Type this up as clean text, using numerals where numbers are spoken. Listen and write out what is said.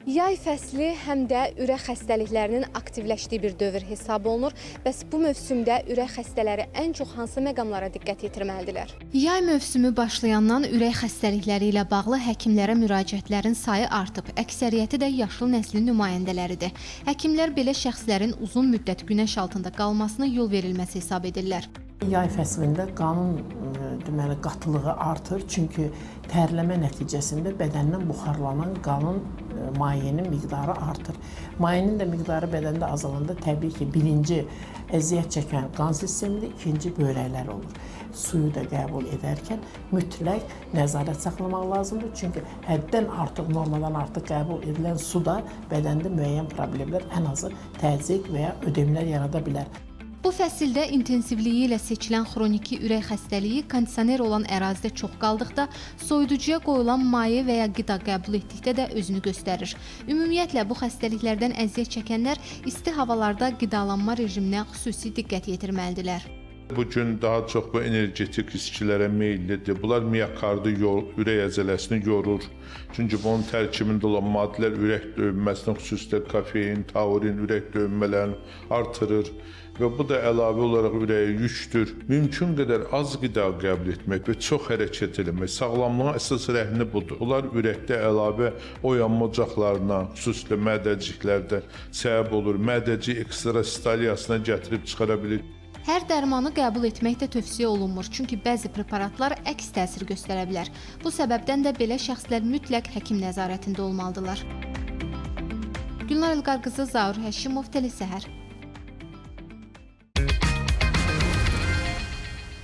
Yay fəsli həm də ürək xəstəliklərinin aktivləşdiyi bir dövr hesab olunur. Bəs bu mövsümdə ürək xəstələri ən çox hansı məqamlara diqqət yetirməlidirlər? Yay mövsümü başlayandan ürək xəstəlikləri ilə bağlı həkimlərə müraciətlərin sayı artıb. Əksəriyyəti də yaşlı nəslin nümayəndələridir. Həkimlər belə şəxslərin uzun müddət günəş altında qalmasına yol verilməsi hesab edirlər. Yay fəslində qanın deməli qatılığı artır, çünki tərləmə nəticəsində bədəndən buxarlanan qanın mayenin miqdarı artır. Mayenin də miqdarı bədəndə azalanda təbii ki, birinci əziyyət çəkən qan sistemidir, ikinci böyrəklər olur. Suyu da qəbul edərkən mütləq nəzarət saxlamaq lazımdır, çünki həddən artıq, normadan artıq qəbul edilən su da bədəndə müəyyən problemlər, ən azı təzyiq və ya ödemlər yarada bilər. Bu fəsildə intensivliyi ilə seçilən xroniki ürək xəstəliyi kondisioner olan ərazidə çox qaldıqda, soyuducuya qoyulan maye və ya qida qəbul etdikdə də özünü göstərir. Ümumiyyətlə, bu xəstəliklərdən əziyyət çəkənlər isti havalarda qidalanma rejiminə xüsusi diqqət yetirməlidirlər. Bu gün daha çox bu energetik içkilərə meyillidir. Bunlar miokardı, ürək əzələsini yorur. Çünki bunun tərkibində olan maddələr ürək döyünməsini, xüsusilə kofein, taurin ürək döyünmələrini artırır və bu da əlavə olaraq ürəyə yükdür. Mümkün qədər az qida qəbul etmək və çox hərəkət eləmək sağlamlığın əsas rəhni budur. Bunlar ürəkdə əlavə oyanma ocaqlarına, xüsusilə mədəciklərdə səbəb olur. Mədəcik ekstrasistaliyasına gətirib çıxara bilir. Hər dərmanı qəbul etmək də tövsiyə olunmur, çünki bəzi preparatlar əks təsir göstərə bilər. Bu səbəbdən də belə şəxslər mütləq həkim nəzarətində olmalıdırlar. Gülnar İlqar qızı, Zaur Həşimov, Telesəhər.